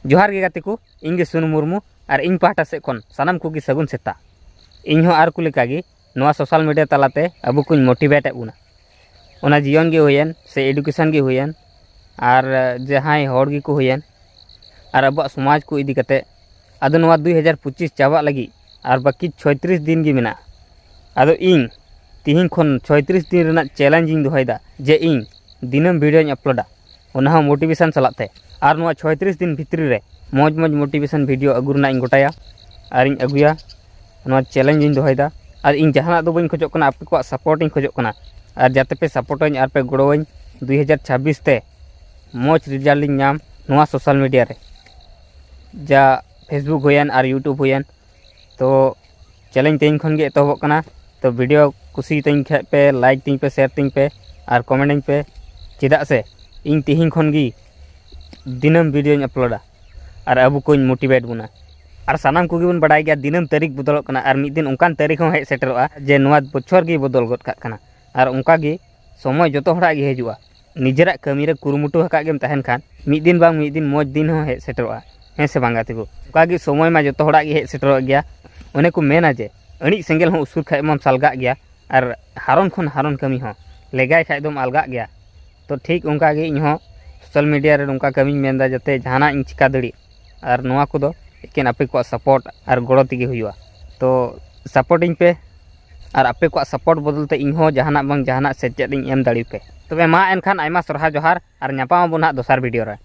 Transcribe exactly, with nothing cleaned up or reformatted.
ᱡᱚᱦᱟᱨ ᱜᱮ ᱜᱟᱛᱮ ᱠᱚ, ᱤᱧ ᱜᱮ ᱥᱩᱱᱩ ᱢᱩᱨᱢᱩ, ᱟᱨ ᱤᱧ ᱯᱟᱦᱴᱟ ᱥᱮᱫ ᱠᱷᱚᱱ ᱥᱟᱱᱟᱢ ᱠᱚᱜᱮ ᱥᱟᱹᱜᱩᱱ ᱥᱮᱛᱟᱜ᱾ ᱤᱧ ᱦᱚᱸ ᱟᱨ ᱠᱚ ᱞᱮᱠᱟ ᱜᱮ ᱱᱚᱣᱟ social media ᱛᱟᱞᱟᱛᱮ ᱟᱵᱚ ᱠᱚᱧ motivate ᱮᱫ ᱵᱚᱱᱟ᱾ ᱚᱱᱟ ᱡᱤᱭᱚᱱ ᱜᱮ ᱦᱩᱭᱮᱱ ᱥᱮ education ᱜᱮ ᱦᱩᱭᱮᱱ, ᱟᱨ ᱡᱟᱦᱟᱸᱭ ᱦᱚᱲ ᱜᱮᱠᱚ ᱦᱩᱭᱮᱱ, ᱟᱨ ᱟᱵᱚᱣᱟᱜ ᱥᱚᱢᱟᱡᱽ ᱠᱚ ᱤᱫᱤ ᱠᱟᱛᱮ, ᱟᱫᱚ ᱱᱚᱣᱟ ᱫᱩᱭ ᱦᱟᱡᱟᱨ ᱯᱚᱸᱪᱤᱥ ᱪᱟᱵᱟᱜ ᱞᱟᱹᱜᱤᱫ ᱟᱨ ᱵᱟᱹᱠᱤ ᱪᱷᱚᱭᱛᱨᱤᱥ ᱫᱤᱱ ᱜᱮ ᱢᱮᱱᱟᱜᱼᱟ᱾ ᱟᱫᱚ ᱤᱧ ᱛᱤᱦᱤᱧ ᱠᱷᱚᱱ ᱪᱷᱚᱭᱛᱨᱤᱥ ᱫᱤᱱ ᱨᱮᱱᱟᱜ challenge ᱤᱧ ᱫᱚᱦᱚᱭᱮᱫᱟ ᱡᱮ ᱤᱧ ᱫᱤᱱᱟᱹᱢ videoᱧ uploadᱟ, ᱚᱱᱟ ᱦᱚᱸ motivation ᱥᱟᱞᱟᱜ ᱛᱮ᱾ ᱟᱨ ᱱᱚᱣᱟ ᱪᱷᱚᱭᱛᱨᱤᱥ ᱫᱤᱱ ᱵᱷᱤᱛᱨᱤ ᱨᱮ ᱢᱚᱡᱽ ᱢᱚᱡᱽ motivation video ᱟᱹᱜᱩ ᱨᱮᱱᱟᱜ ᱤᱧ ᱜᱚᱴᱟᱭᱟ ᱟᱨᱤᱧ ᱟᱹᱜᱩᱭᱟ᱾ ᱱᱚᱣᱟ challenge ᱤᱧ ᱫᱚᱦᱚᱭᱮᱫᱟ᱾ ᱟᱨ ᱤᱧ ᱡᱟᱦᱟᱱᱟᱜ ᱫᱚ ᱵᱟᱹᱧ ᱠᱷᱚᱡᱚᱜ ᱠᱟᱱᱟ, ᱟᱯᱮ ᱠᱚᱣᱟᱜ support ᱤᱧ ᱠᱷᱚᱡᱚᱜ ᱠᱟᱱᱟ᱾ ᱟᱨ ᱡᱟᱛᱮ ᱯᱮ supportᱟᱹᱧ ᱟᱨ ᱯᱮ ᱜᱚᱲᱚᱣᱟᱹᱧ, ᱫᱩᱭ ᱦᱟᱡᱟᱨ ᱪᱷᱟᱵᱵᱤᱥ ᱛᱮ ᱢᱚᱡᱽ result ᱤᱧ ᱧᱟᱢ ᱱᱚᱣᱟ social media ᱨᱮ, ᱡᱟ Facebook ᱦᱩᱭᱮᱱ ᱟᱨ YouTube ᱦᱩᱭᱮᱱ᱾ ᱛᱚ challenge ᱛᱮᱦᱮᱧ ᱠᱷᱚᱱ ᱜᱮ ᱮᱛᱚᱦᱚᱵᱚᱜ ᱠᱟᱱᱟ᱾ ᱛᱚ video ᱠᱩᱥᱤᱭᱟᱛᱟᱹᱧ ᱠᱷᱟᱡ ᱯᱮ like ᱛᱤᱧ ᱯᱮ, share ᱛᱤᱧ ᱯᱮ ᱟᱨ comment ᱟᱹᱧ ᱯᱮ, ᱪᱮᱫᱟᱜ ᱥᱮ ᱤᱧ ᱛᱮᱦᱮᱧ ᱠᱷᱚᱱ ᱜᱮ ᱫᱤᱱᱟᱹᱢ videoᱧ uploadᱟ ᱟᱨ ᱟᱵᱚ ᱠᱚᱧ motivate ᱵᱚᱱᱟ᱾ ᱟᱨ ᱥᱟᱱᱟᱢ ᱠᱚᱜᱮ ᱵᱚᱱ ᱵᱟᱰᱟᱭ ᱜᱮᱭᱟ ᱫᱤᱱᱟᱹᱢ ᱛᱟᱹᱨᱤᱠᱷ ᱵᱚᱫᱚᱞᱚᱜ ᱠᱟᱱᱟ, ᱟᱨ ᱢᱤᱫ ᱫᱤᱱ ᱚᱱᱠᱟᱱ ᱛᱟᱹᱨᱤᱠᱷ ᱦᱚᱸ ᱦᱮᱡ ᱥᱮᱴᱮᱨᱚᱜᱼᱟ ᱡᱮ ᱱᱚᱣᱟ ᱵᱚᱪᱷᱚᱨ ᱜᱮ ᱵᱚᱫᱚᱞ ᱜᱚᱫ ᱠᱟᱜ ᱠᱟᱱᱟ᱾ ᱟᱨ ᱚᱱᱠᱟ ᱜᱮ ᱥᱚᱢᱚᱭ ᱡᱚᱛᱚ ᱦᱚᱲᱟᱜ ᱜᱮ ᱦᱤᱡᱩᱜᱼᱟ᱾ ᱱᱤᱡᱮᱨᱟᱜ ᱠᱟᱹᱢᱤ ᱨᱮ ᱠᱩᱨᱩᱢᱩᱴᱩ ᱟᱠᱟᱫ ᱜᱮᱢ ᱛᱟᱦᱮᱱ ᱠᱷᱟᱱ, ᱢᱤᱫ ᱫᱤᱱ ᱵᱟᱝ ᱢᱤᱫ ᱫᱤᱱ ᱢᱚᱡᱽ ᱫᱤᱱ ᱦᱚᱸ ᱦᱮᱡ ᱥᱮᱴᱮᱨᱚᱜᱼᱟ, ᱦᱮᱸ ᱥᱮ ᱵᱟᱝ ᱜᱟᱛᱮ ᱠᱚ? ᱚᱱᱠᱟ ᱜᱮ ᱥᱚᱢᱚᱭ ᱢᱟ ᱡᱚᱛᱚ ᱦᱚᱲᱟᱜ ᱜᱮ ᱦᱮᱡ ᱥᱮᱴᱮᱨᱚᱜ ᱜᱮᱭᱟ᱾ ᱚᱱᱮ ᱠᱚ ᱢᱮᱱᱟ ᱡᱮ ᱟᱹᱬᱤᱡ ᱥᱮᱸᱜᱮᱞ ᱦᱚᱸ ᱩᱥᱩᱨ ᱠᱷᱟᱡ ᱢᱟᱢ ᱥᱟᱞᱜᱟᱜ ᱜᱮᱭᱟ, ᱟᱨ ᱦᱟᱨᱚᱱ ᱠᱷᱚᱱ ᱦᱟᱨᱚᱱ ᱠᱟᱹᱢᱤ ᱦᱚᱸ ᱞᱮᱜᱟᱭ ᱠᱷᱟᱡ ᱫᱚᱢ ᱟᱞᱜᱟᱜ ᱜᱮᱭᱟ᱾ ᱛᱚ ᱴᱷᱤᱠ ᱚᱱᱠᱟ ᱜᱮ ᱤᱧ ᱦᱚᱸ social media ᱨᱮ ᱱᱚᱝᱠᱟ ᱠᱟᱹᱢᱤᱧ ᱢᱮᱱᱫᱟ ᱡᱟᱛᱮ ᱡᱟᱦᱟᱱᱟᱜ ᱤᱧ ᱪᱤᱠᱟ ᱫᱟᱲᱮᱜ, ᱟᱨ ᱱᱚᱣᱟ ᱠᱚᱫᱚ ᱮᱠᱮᱱ ᱟᱯᱮ ᱠᱚᱣᱟᱜ support ᱟᱨ ᱜᱚᱲᱚ ᱛᱮᱜᱮ ᱦᱩᱭᱩᱜᱼᱟ᱾ ᱛᱚ support ᱟᱹᱧ ᱯᱮ, ᱟᱨ ᱟᱯᱮ ᱠᱚᱣᱟᱜ support ᱵᱚᱫᱚᱞ ᱛᱮ ᱤᱧ ᱦᱚᱸ ᱡᱟᱦᱟᱱᱟᱜ ᱵᱟᱝ ᱡᱟᱦᱟᱱᱟᱜ ᱥᱮᱪᱮᱫ ᱤᱧ ᱮᱢ ᱫᱟᱲᱮ ᱯᱮ᱾ ᱛᱚᱵᱮ ᱢᱟ ᱮᱱᱠᱷᱟᱱ ᱟᱭᱢᱟ ᱥᱟᱨᱦᱟᱣ ᱡᱚᱦᱟᱨ, ᱟᱨ ᱧᱟᱯᱟᱢ ᱟᱵᱚᱱ ᱦᱟᱸᱜ ᱫᱚᱥᱟᱨ video ᱨᱮ᱾